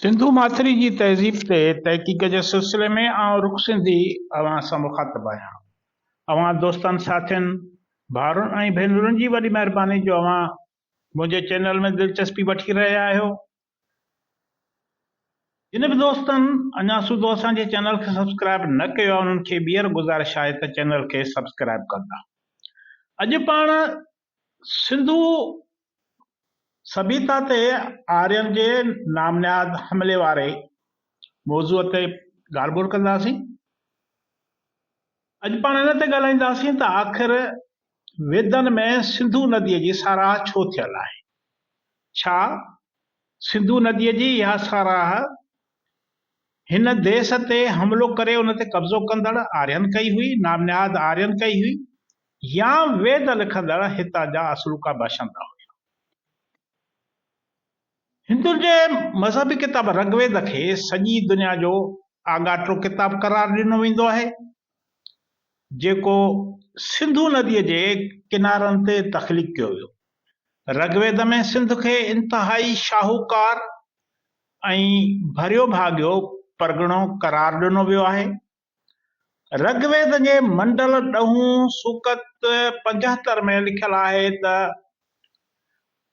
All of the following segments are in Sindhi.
سنڌو ماٿري جي تهذيب تي تحقيق جي سلسلي ۾ آئون رخ سنڌي اوهان سان مخاطب آهيان. اوهان دوستن، ساٿين، ڀائرن ۽ ڀينرن جي وڏي مهرباني جو اوهان منهنجي چينل ۾ دلچسپي وٺي رهيا آهيو. جن به دوستن اڃا سوڌو اسان جي چينل کي سبسڪرائب نه ڪيو آهي انهن کي ٻيهر گذارش آهي ته چينل کي سبسڪرائب ڪندا. اڄ پاڻ سنڌو سڀيتا تي آرين جي نام نهاد حملي واري موضوع تي ڳالهه ٻولهه ڪنداسين. اڄ پاڻ ان تي ڳالهائينداسين ته آخر ويدن ۾ سنڌو نديء جي ساراهه ڇو ٿيل آهي؟ ڇا سنڌو نديء جي اها ساراهه هن ديس تي حملو ڪري ان تي قبضو ڪندڙ آرين ڪئي هئي، نام نهاد آرين ڪئي هئي يا ويد لکندڙ هتان جا اصلوڪا باشندا هيا. هندن جي مذهبي ڪتاب رگ ويد کي سڄي دنيا جو آڳاٽو ڪتاب قرار ڏنو ويندو آهي، جيڪو سنڌو نديء جي ڪنارن تي تخليق ڪيو ويو. رگ ويد ۾ سنڌ کي انتهائي شاهوڪار ۽ ڀريو ڀاڳيو پرڳڻو قرار ڏنو ويو آهي. رگ ويد جي منڊل ڏهون سوڪت 75 ۾ لکيل آهي ته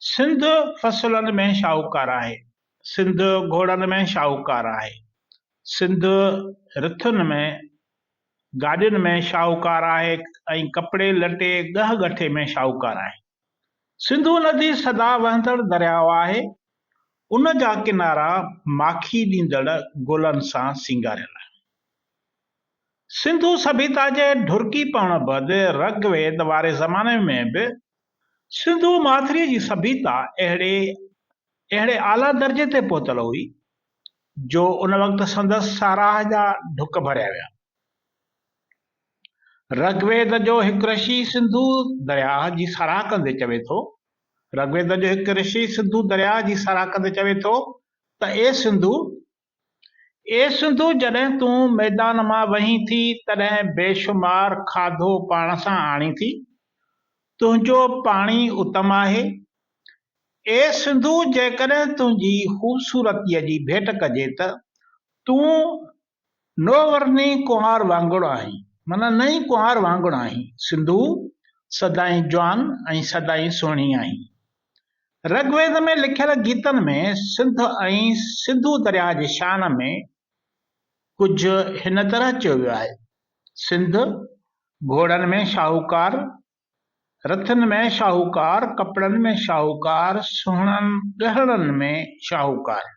سنڌ فصلن ۾ شاهوڪار آهي، سنڌ گهوڙن ۾ شاهوڪار آهي، سنڌ رٿن ۾، گاڏين ۾ شاهوڪار آهي ۽ ڪپڙي لٽي ڳهه ڳٺي ۾ شاهوڪار آهي. سنڌو ندي سدا وهندڙ درياء آهي، ان جا ڪنارا ماکي ڏيندڙ گلن سان سينگاريل آهن. سنڌو سڀيتا جي ڍرڪي پوڻ بعد رگ ويد واري زماني ۾ به سنڌو ماٿريء جي سڀيتا اهڙي اهڙي اعليٰ درجي تي پهتل هئي، جو ان وقت سندس ساراهه جا ڍڪ ڀريا ويا. رگ ويد جو هڪ رشي سنڌو درياهه جي ساراهه ڪندي چوي ٿو رگ ويد جو هڪ رشي سنڌو درياهه جي ساراهه ڪندي چوي ٿو ته اي سنڌو! اي سنڌو جڏهن تون ميدان مان وهين ٿي تڏهن بيشمار کاڌو پاڻ سان آڻين ٿي. تنهنجو پاڻي اتم آهي. اي سنڌو جيڪڏهن تنهنجي خوبصورتيء جي ڀيٽ ڪجي ته تون نوورني ڪنوار وانگر آهين، معنيٰ نئين ڪنوار وانگر آهين. سنڌو سدائين جوان ۽ سدائين سهڻي آهين. رگ ويد ۾ لکيل گيتن ۾ سنڌ ۽ سنڌو درياهه جي شان ۾ ڪجهه هن طرح چيو ويو آهي، سنڌ گهوڙن ۾ شاهوڪار، رٿن ۾ شاهوڪار، ڪپڙن ۾ شاهوڪار، سهڻن ڳهڻن ۾ شاهوڪار.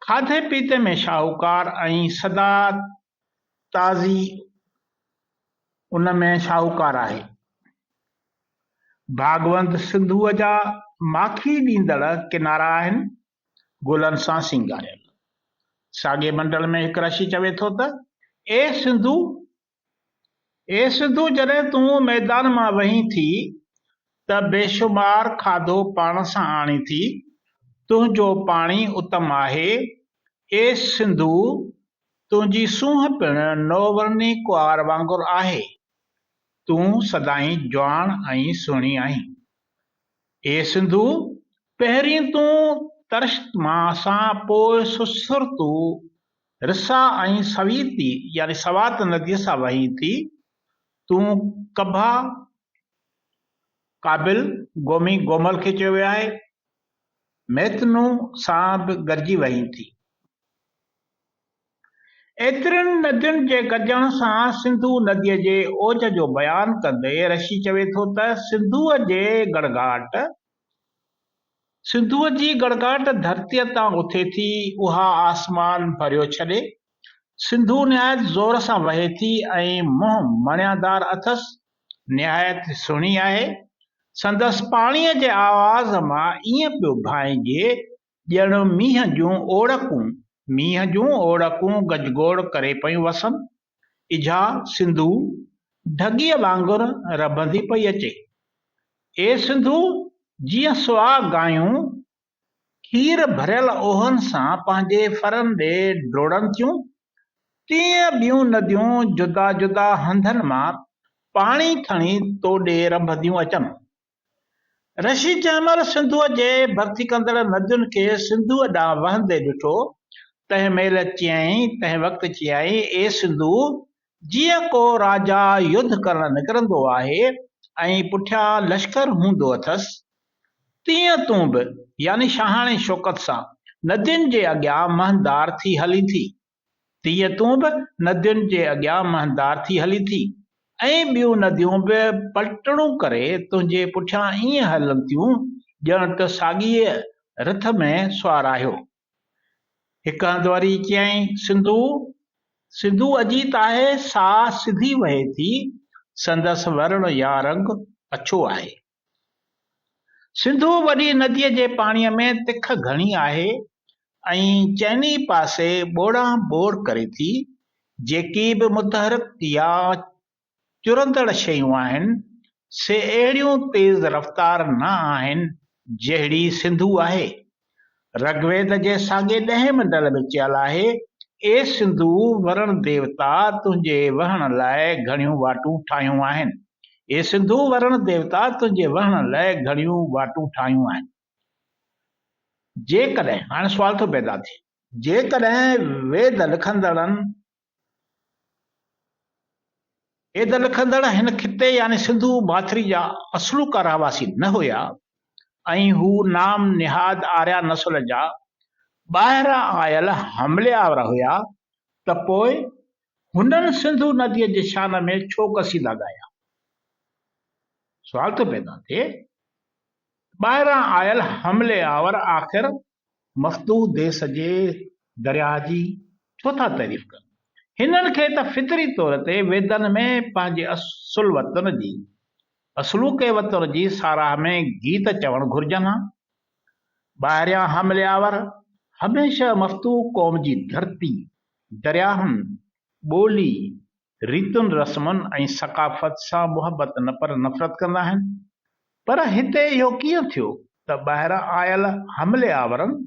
کاڌي پيتي ۾ شاهوڪار ۽ سدا تازي ان ۾ شاهوڪار آهي. ڀاڳوند سنڌوء جا ماکي ڏيندڙ ڪنارا آهن، گلن سان سينگاريل. ساڳئي منڊل ۾ هڪ رشي چوي ٿو ته، اي سنڌو! اي سنڌو جڏهن تون ميدان مان وهين ٿي ته بيشمار کاڌو پاڻ سان آڻين ٿي، تنهنجو پاڻي اتم آهي، اي سنڌو تنهنجي سونهن پڻ نوورني ڪنوار وانگر آهي، تون سدائين جواڻ ۽ سهڻي آهين. اي سنڌو پهرين تون ترشتما سان پوء سسرتو رسا ۽ سويتي يعني سوات نديء سان وهين ٿي، تون ڪڀا، ڪابل، گومي، گومل کي چيو ويو آهي، ميتنو سان به گڏجي وهين ٿي. ايترين ندين جي گڏجڻ سان سنڌو نديء جي اوج جو بيان ڪندي رشي چوي ٿو ته سنڌوء جي گڙگاٽ، سنڌوء جي گڙگاٽ ڌرتيء تان اٿي ٿي، اها آسمان ڀريو ڇڏي. سنڌو نهايت زور سان وهي ٿي ۽ منهن مڻيادار اٿس، نهايت سهڻي آهي. سندس پاڻيء جي آواز مان ائين پيو ڀانئجي ڄڻ مينهن جون اوڙڪون، مينهن جون اوڙڪون گجگوڙ ڪري پيون وسن. اجها سنڌو ڍڳيء وانگر رڀندي پئي اچي. اي سنڌو! جيئن سوا گايون کير ڀريل اوهن سان پنهنجي ڦرن ڏي ڊوڙن ٿيون، تيئن ٻيون نديون جدا جدا هنڌن مان پاڻي کڻي تو ڏي رنڀنديون اچن. رشي جنهن مهل سنڌوء جي ڀرتي ڪندڙ ندين کي سنڌوء ڏانهن وهندي ڏٺو، تنهن مهل چيائين، تنهن وقت چيائين، اي سنڌو! جيئن ڪو راجا يڌ ڪرڻ نڪرندو آهي ۽ پٺيان لشڪر هوندو اٿس، تيئن تون به، يعني شاهاڻي شوڪت سان، ندين جي اڳيان مهندار ٿي هلين ٿي. تيئن تون به ندين جي اڳيان مهندار ٿي هلين ٿي ۽ ٻيون نديون به پلٽڻون ڪري تنهنجي پٺيان ائين هلن ٿيون ڄڻ ته ساڳيء رٿ ۾ سوار آهيو. هڪ هنڌ وري چيائين، سنڌو! سنڌو اجيت آهي، سا سڌي وهي ٿي، سندس ورڻ يا رنگ اڇو آهي. سنڌو وڏي نديء جي پاڻيء ۾ تک گهڻي آهي ۽ چئني پاسي ٻوڙان ٻوڙ ڪري ٿي. جيڪي به متحرڪ يا چرندڙ شيون آهن، سي اهڙيون تيز رفتار نه آهن، جهڙي سنڌو آهي. رگ ويد جي ساڳئي ڏهين منڊل ۾ چيل آهي، اي سنڌو ورڻ ديوتا تنهنجي وهڻ لاء گهڻيون واٽون ٺاهيون آهن. اي سنڌو ورڻ ديوتا تنهنجي وهڻ لاء گهڻيون واٽون ٺاهيون آهن. جيڪڏهن، هاڻي سوال ٿو پيدا ٿئي، جيڪڏهن ويد لکندڙن ويد لکندڙ هن خطي يعني سنڌو ماٿري جا اصلوڪا رهواسي نه هيا ۽ هو نام نهاد آريا نسل جا ٻاهران آيل حملي آور هيا ته پوء هنن سنڌو نديء جي شان ۾ ڇو قصيدا ڳايا؟ سوال ٿو پيدا ٿئي ته ٻاهران آيل حملي آور آخر مفتوح ديس جي درياهه جي ڇو ٿا تعريف ڪن؟ هنن کي ته فطري طور تي ويدن ۾ پنهنجي اصل وطن جي، اصلوڪي وطن جي ساراهه ۾ گيت چوڻ گهرجن ها. ٻاهريان حملي آور هميشه مفتوح قوم جي ڌرتي، درياهن، ٻولي، ريتن رسمن ۽ ثقافت سان محبت نه پر نفرت ڪندا آهن. پر هتي اهو ڪيئن ٿيو ته ٻاهران آيل حملي آورن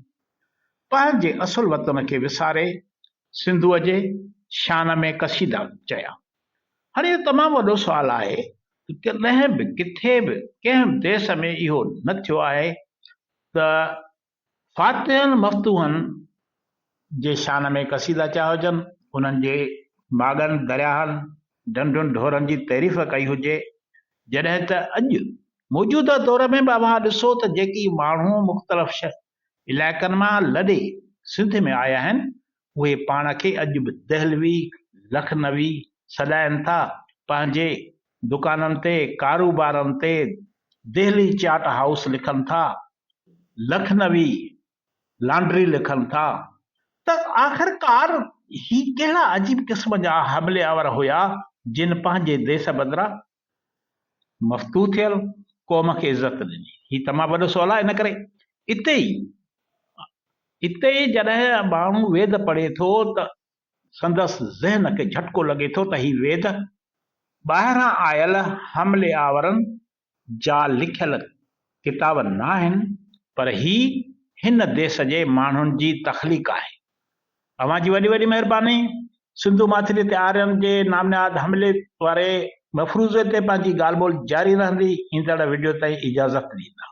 پنهنجي اصل وطن کي وساري سنڌوء جي شان ۾ قصيدا چيا؟ هاڻي اهو تمام وڏو سوال آهي ته ڪڏهن به ڪٿي به ڪنهن به ديس ۾ اهو نه ٿيو آهي ته فاتحن مفتوحن جي شان ۾ قصيدا چيا هجن، انهن جي ماڳن، درياهن، ڍنڍن ڍورن جي تعريف ڪئي هجي، جڏهن ته اڄ موجوده دور ۾ به اوهان ڏسو ته جيڪي ماڻهو مختلف علائقن مان لڏي سنڌ ۾ آيا آهن، اهي پاڻ کي اڄ به دهلوي، لکنوي سڏائن ٿا، پنهنجي دڪانن تي، ڪاروبارن تي دهلي چاٽ هائوس لکن ٿا، لکنوي لانڊري لکن ٿا ته آخرڪار هي ڪهڙا عجيب قسم جا حملي آور هيا جن پنهنجي ديس بدران مفتوح ٿيل قوم کي عزت ڏني. هي تمام وڏو سوال آهي ان ڪري اتي ئي اتي ئي جڏهن ماڻهو ويد پڙهي ٿو ته سندس ذهن کي جهٽڪو لڳي ٿو ته هي ويد ٻاهران آيل حملي آورن جا لکيل ڪتاب ناهن پر هي هن ديس جي ماڻهن جي تخليق آهي. اوهان جي وڏي وڏي مهرباني. سنڌو ماٿري تي آرين جي نامنهاد حملي واري مفروضي تي پنهنجي ڳالهه ٻولهه جاري رهندي. ايندڙ وڊيو تائين اجازت ڏيندا.